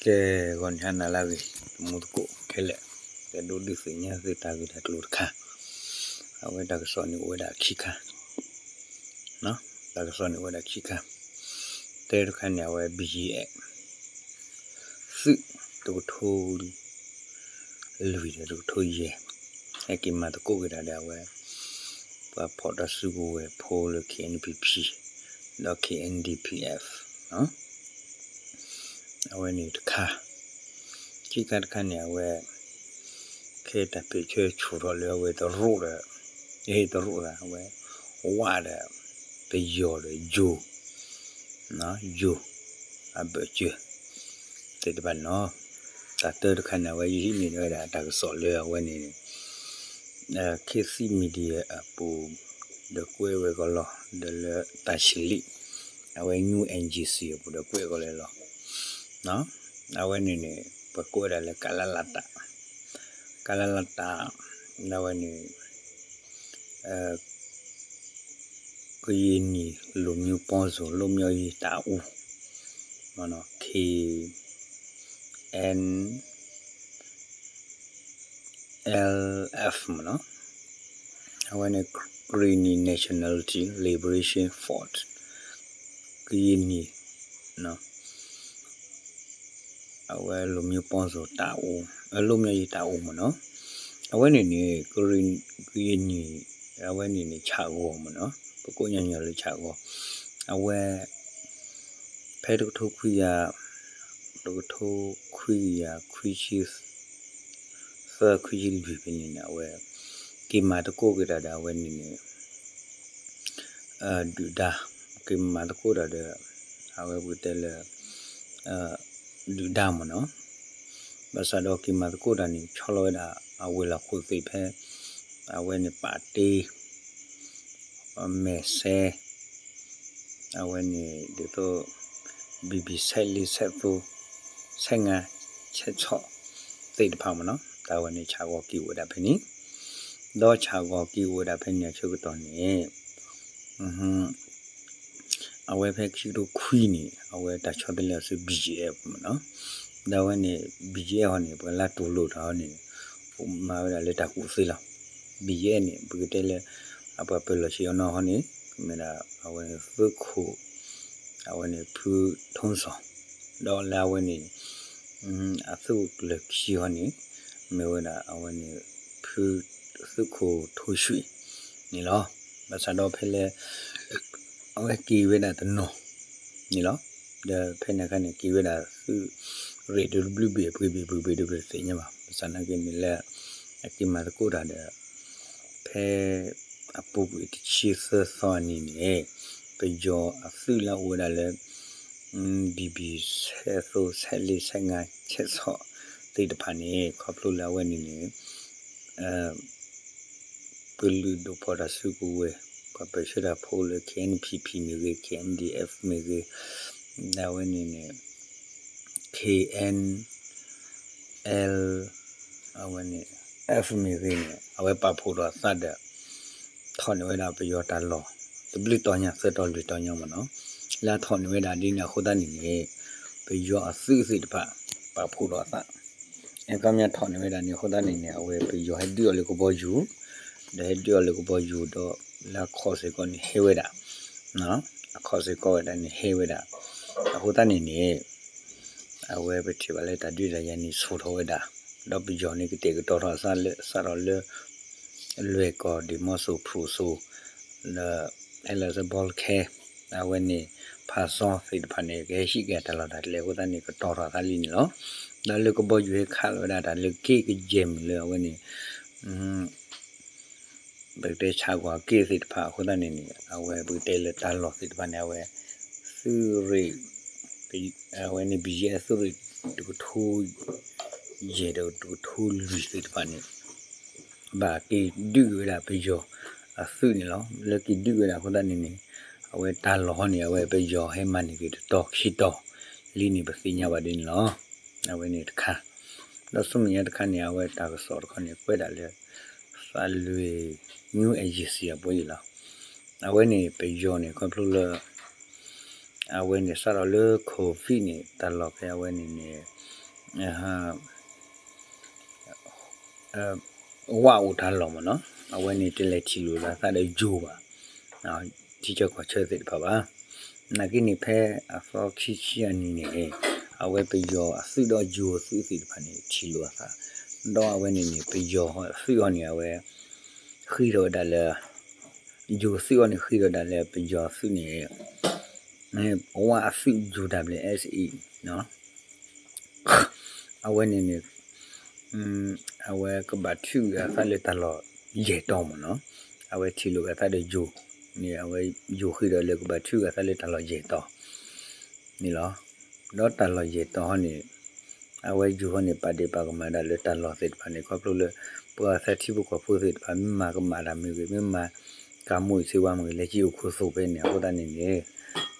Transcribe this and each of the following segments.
ကဲ ဂီၤနံၤဟါနၤလၢအဂ့ၤ တံၤသကိးခဲလၢာ်, ကဒိးဒုးသ့ၣ်ညါသုတၢ်ဂ့ၢ်တၢ်ကျိၤတခါ, အဝဲတၢ်ကစီၣ်န့ၣ်အိၣ်ဝဲဒၣ်ခံခါ, တၢ်ကစီၣ်န့ၣ်အိၣ်ဝဲဒၣ်ခံခါ, တၢတခါန့ၣ် အဝဲ ဘံၣ်ယဲၢ် သုး တကထိ လွံၢ်ဒီးတကထိယဲၢ်, ဟဲက့ၤမၤသကိးက့ၤတၢ်ဒီးအဝဲ ပှၤဖီၣ်တၢ်စုကဝဲၤဖိလၢ KNPP ဒီး KNDPF အဝဲန့ၣ်တခါ, ခံခါတခါန့ၣ် အဝဲ ခဲတၢ်ပ့းဆၢဆူၣ်ထီၣ်လၢအဝဲတရူးဒီး တရူးသး အဝဲ ဝးဒီး ပယီၤဒီးယိၤ ယိၤ အဘၢၣ်စၢၤ သ့ၣ်တဖၣ်န့ၣ်လီၤ. တၢ်တၢတခါန့ၣ် အဝဲယဟံးန့ၢ်ဝဲဒၣ်တၢ်ကစီၣ်လၢအဝဲန့ၣ် ခေတ်သစ် Media အပူၤ ဒီးကွဲးဝဲကီးလီၤ ဒီးလၢတၢ်ဆံးလံ အဝဲ New NGC အပူၤဒီးကွဲးကီးလၢလီၤ. အဝဲန့ၣ်န့ၣ် ပှၤကိးဝဲဒၣ်လၢ ကလလတ ကလလတ အဝဲန့ၣ် ကရင်နီလူမျိုးပေါင်းစုံလွတ်မြောက်ရေးတပ်ဦး မ့ၢ်နီၤ KNLF မ့ၢ်နီၤ အဝဲန့ၣ် Karenni Nationality Liberation Force ကရင်နီ အဝဲလူမျိုးပေါင်းစုံတပ်ဦး လွတ်မြောက်ရေးတပ်ဦး မ့ၢ်နီၤ အဝဲန့ၣ်န့ၣ် ကရင်နီ အဝဲန့ၣ်န့ၣ် ဆၣ်ဂီၤ မ့ၢ်နီၤ ပကိးညီညီလၢဆၣ်ဂီၤ အဝဲ ဖဲတကထိခွံကယၤ တကထိခွံကယၤ ခွံဆံသၢ ခွံဆံလွံၢ်ဖဲန့ၣ်န့ၣ် အဝဲ က့ၤမၤသကိးက့ၤတၢ်ဒီးအဝဲန့ၣ်န့ၣ် ဒုၣ်ဒါ က့ၤမၤသကိးတၢ်ဒီး အဝဲပကတဲလၢ ဒုၣ်ဒါ မ့ၢ်နီၤ ဘၣ်ဆၣ်ဒီးက့ၤမၤသကိးတၢ်န့ၣ် ဆီလီၤဝဲဒၣ်အဝဲၢ်လီၤခိၣ်သ့ၣ်ဖဲ အဝဲန့ၣ်ပာ်တ့ မဲာ်ဆဲ အဝဲန့ၣ်ဒ်သိး ဘံၣ်ဘံၣ် ဆဲးလ့ ဆဲးသိ ဆဲးငါ ဆဲးဆီၣ် သ့ၣ်တဖၣ် မ့ၢ်နီၤ တၢ်ဝဲန့ၣ်ဆၣ်ဂီၤက့ၤအိၣ်ဝဲဒၣ်ဖဲန့ၣ် ဒီးဆၣ်ဂီၤက့ၤအိၣ်ဝဲဒၣ်ဖဲန့ၣ်အဆၢကတီၢ်န့ၣ် အဝဲဖဲခံကထိခွံန့ၣ် အဝဲတၢ်ဆီတလဲအီၤဆူ ဘံၣ်ယဲၢ် မ့ၢ်နီၤ ဒီးအဝဲန့ၣ် ဘံၣ်ယဲၢ် ဟီန့ၣ် ပှၤလၢတူၢ်လိာ်တၢ်ဟီန့ၣ် မၤဝဲဒၣ်လၢတၢ်ကူၣ်သ့လီၤ. ဘံၣ်ယဲၢ် န့ၣ် ပကတဲလၢ အပှၤပၢၤလီၢ်ဆ့ၣ်နီၤဟီန့ၣ် မ့ၢ်ဒၣ်အဝဲန့ၣ် သုးခိၣ် အဝဲန့ၣ် ဖုထုံးစီၤ ဒီးလၢအဝဲန့ၣ် အသုးခိၣ်ကျၢၢ်ခံဟီန့ၣ် မ့ၢ်ဝဲဒၣ်အဝဲန့ၣ် ဖု သုးခိၣ်ထိၣ်ရွှ့ၣ်န့ၣ်လီၤ. ဘၣ်ဆၣ်ဒီးဖဲလၢ အဝဲက့ၤဝဲဒၣ်တနီၤန့ၣ်လီၤ. ဒီးဖဲန့ၣ်အခါန့ၣ် က့ၤဝဲဒၣ်သုးရ့ၣ်တဘျုးဘ့ၣ် ပှဲၤဘ့ၣ် ပှဲၤဘ့ၣ် တဘျုးတသ့ၣ်ညါဘၣ်. ဘၣ်ဆၣ်နာ်က့န့ၣ်လၢ အက့ၤမၤသကိးတၢ်ဒီး ဖဲ အပူၤကွံာ်တဆံသၢသီအနံၤန့ၣ် ပယီၤအသုးလၢအအိၣ်ဝဲဒၣ်လၢ ဘံၣ်ဘံၣ် ဆဲးသိ ဆဲးလ့ ဆဲးငါ ဆဲးဆီၣ် သ့ၣ်တဖၣ်န့ၣ် ခီဖျိလၢအဝဲန့ၣ်န့ၣ် ကလုာ်ဒူၣ်ဖီၣ်တၢ်စုကဝဲၤ ပှၤပၢၤဆှၢတၢ်ဖိလၢ KNPP မ့ၢ်ဂ့ၤ KNDF မ့ၢ်ဂ့ၤ ဒ်အဝဲန့ၣ်န့ၣ် KNL အဝဲန့ၣ် F မ့ၢ်ဂ့ၤန့ၣ် အဝဲပာ်ဖှိၣ်ထီၣ်အသးဒီး ထီၣ်န့ၢ်ဝဲဒၣ်ပယီၤတၢ်လီၢ် တဘျုးတီၤညါ သၢတီၤလွံၢ်တီၤညါ မ့ၢ်နီၤ လၢအထီၣ်န့ၢ်ဝဲဒၣ်ဒ်န့ၣ်အဃိသတးန့ၣ်န့ၣ် ပယီၤအသုးသ့ၣ်တဖၣ် ပာ်ဖှိၣ်ထီၣ်အသး အခီပညီထီၣ်န့ၢ်ဝဲဒၣ်န့ၣ်အဃိသတးန့ၣ်န့ၣ် အဝဲပယီၤဟဲဒုးအီၤလၢကဘီယူၤ ဒီးဟဲဒုးအီၤလၢကဘီယူၤဒီး လၢအခီၣ်စ့ၢ်ကီးန့ၣ်ဟဲဝဲဒၣ် အခီၣ်စ့ၢ်ကီးဝဲဒၣ်န့ၣ်ဟဲဝဲဒၣ် အဃိသတးန့ၣ်န့ၣ် အဝဲပထံၣ်ဘၣ်လၢတၢ်ဒုးတၢ်ယၤန့ၣ်ဆူၣ်ထီၣ်ဝဲဒၣ် ဒီးပယီၤန့ၣ်ကတဲာ်ကတီၤထီၣ်အသးလၢ စးထီၣ်လၢ လွဲၢ်ကီၢ် ဒ့ၣ်မီစိၣ် ဖရူၣ်စိ ဒီး ဟဲလီၤဆၢဘီလခဲ အဝဲန့ၣ် ဖးစီသ့ၣ်တဖၣ်န့ၣ် ကဟဲဟံးက့ၤတၢ်လီၢ်တၢ်ကျဲအဃိသတးန့ၣ် ကတီၤထီၣ်အသးလံန့ၣ်လီၤ. ဒီးလၢကဘီယူၤဟဲခးလီၤဝဲဒၣ်တၢ်လၢက့ကယဲၢ်မုၢ်လၢအဝဲန့ၣ် ပကတဲဆၣ်ကွီၢ်က့သ့ၣ်တဖၣ်အဃိသတးန့ၣ်န့ၣ် အဝဲပကတဲလၢတၢ်လီၢ်သ့ၣ်တဖၣ်န့ၣ် အဝဲ သုးရ့ၣ် အဝဲန့ၣ် ဘံၣ်ယဲၢ် သုးရ့ၣ် တကထိ ယဲၢ်ဒီးတကထိလွံၢ်သ့ၣ်တဖၣ်န့ၣ် ဘၣ်က့ၤဒုးက့ၤဝဲဒၣ်ပယီၤအသုးန့ၣ်လီၤ. လၢက့ၤဒုးဝဲဒၣ်အဃိသတးန့ၣ်န့ၣ် အဝဲတၢ်လီၢ်ဟီန့ၣ် အဝဲပယီၤဟဲမၤန့ၢ်က့ၤတတီၤခံတီၤလံန့ၣ် ပသ့ၣ်ညါဘၣ်ဒ်န့ၣ်လီၤ. အဝဲန့ၣ်တခါ ဒီးဆူမဲာ်ညါတခါန့ၣ် အဝဲတၢ်ကစီၣ်တခီန့ၣ် ကွဲးဒၣ်လၢ သးလွဲၢ် New Agency အပူၤအံၤလီၤ. အဝဲန့ၣ်ပယီၤန့ၣ် ခီဖျိလၢ အဝဲန့ၣ်စးထီၣ်လၢ COVID န့ၣ် တၢ်လီၢ်ဖဲအဝဲန့ၣ်န့ၣ် ဝၣ်အိၣ်တၢ်လီၢ်မ့ၢ်နီၤ, အဝဲန့ၣ်တလဲၤထံၣ်လိာ်သးဒီးယိၤဘၣ်, ထံဆၢကီၢ်ဆၢသ့ၣ်တဖၣ်ဘၣ်. နာ်က့န့ၣ် ဖဲအသီခံဆံအနံၤန့ၣ် အဝဲပယီၤအသုးဒီးယိၤသုးသ့ၣ်တဖၣ်န့ၣ် ထံၣ်လိာ်အသး, ဒီးအဝဲန့ၣ်န့ၣ် ပယီၤသုးအီၤန့ၣ် အဝဲ ဃ့ထီၣ်ဝဲဒၣ်လၢ ယိၤသုးအီၤန့ၣ် ဃ့ထီၣ်ဝဲဒၣ်လၢပယီၤသုးန့ၣ် ဝၣ်အသုး UWSA အဝဲန့ၣ်န့ၣ် အဝဲကဘၣ်ထုးဂဲၤအသးလၢတၢ်လီၢ်ယဲၢ်တီၤမ့ၢ်နီၤ, အဝဲထံၣ်လိာ်ဂဲၤသးဒီးယိၤန့ၣ် အဝဲယိၤဃ့ထီၣ်လၢကဘၣ်ထုးဂဲၤသးလၢတၢ်လီၢ်ယဲၢ်တီၤန့ၣ်လီၤ. ဒီးတၢ်လီၢ်ယဲၢ်တီၤဟီန့ၣ် အဝဲယိၤဟီန့ၣ် ပာ်ဒ့ၣ်ပာ်ကမၣ်ဒၣ်လၢတၢ်လီၢ်သ့ၣ်တဖၣ်န့ၣ် ခီဖျိလၢ ပှၤသးထံဖိကီၢ်ဖိသ့ၣ်တဖၣ် မ့ၢ်မၤကမၣ်တၢ်မ့ၢ်ဂ့ၤ မ့ၢ်မၤကၤမူးယံၤဆ့ဝါမ့ၢ်ဂ့ၤ လဲၤက့ၤအိၣ်ခိၣ်သိၣ်ဖဲန့ၣ် အဃိသတးန့ၣ်န့ၣ်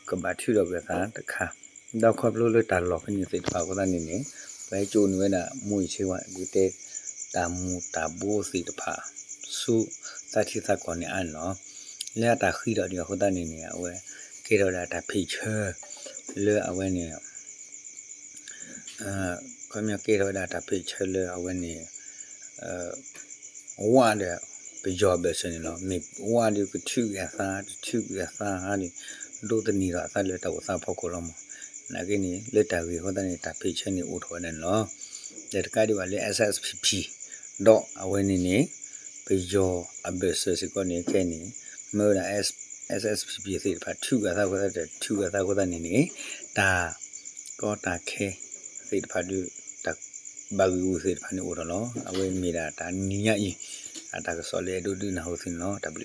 ကဘၣ်ထုးထီၣ်က့ၤသးတခါ, ဒီးခီဖျိလၢတၢ်လီၢ်ဖဲန့ၣ်သ့ၣ်တဖၣ်အဃိသတးန့ၣ်န့ၣ် ပှၤဟဲကၠိန့ၢ်ဝဲဒၣ်မူးယံၤဆ့ဝါ ဒုးတဲ တၢ်မူၤတၢ်ဘှီးသ့ၣ်တဖၣ် ဆူသးထံသးကီၢ်န့ၣ်အါန့ၣ်လီၤ. လၢအတၢ်ဃ့ထီၣ်ဒံးအဃိသတးန့ၣ်န့ၣ် အဝဲကဲထီၣ်ဝဲဒၣ်တၢ်ဖံးဆၢ လၢအဝဲန့ၣ် ခီပညီကဲထီၣ်ဝဲဒၣ်တၢ်ဖံးဆၢလၢအဝဲန့ၣ် ဝၣ်ဒီးပယီၤအဘၢၣ်စၢၤန့ၣ်လီၤ. မ့ၢ်ဝၣ်ဒီးကထုးက့ၤအသး တထုးက့ၤအသးဒီး ဒိးသန့ၤထီၣ်အသးလၢတၢ်အိၣ်သးဖီခိၣ်လီၤမး. နာ်က့န့ၣ် လၢတၢ်ဂ့ၢ်အဃိသတးန့ၣ် တၢ်ဖံးဆၢန့ၣ်အိၣ်ထီၣ်ဝဲဒၣ်န့ၣ်လီၤ. ဒီးတကးဒံးဘၣ်လၢ SSPP ဒီးအဝဲန့ၣ်န့ၣ် ပယီၤအဘၢၣ်စၢၤစ့ၢ်ကီးန့ၣ် ခဲအံၤန့ၣ် မၢဝဲဒၣ် SSPP သ့ၣ်တဖၣ် ထုးက့ၤအသးအဃိသတး ထုးက့ၤအသးအဃိသတးန့ၣ်န့ၣ် တၢ်ကီတၢ်ခဲသ့ၣ်တဖၣ်ဒီး တၢ်ဘၣ်ဂံၢ်ဂူာ်သ့ၣ်တဖၣ်န့ၣ်အိၣ်ထီၣ်လီၤ. အဝဲမ့ၢ်ဒၣ်တၢ်နံၤညါအံၤ အတၢ်ကစီၣ်လၢအဲၣ်ဒိးဒုးနၢ်ဟူသုန့ၣ်လီၤ. တၢ်ဘျုး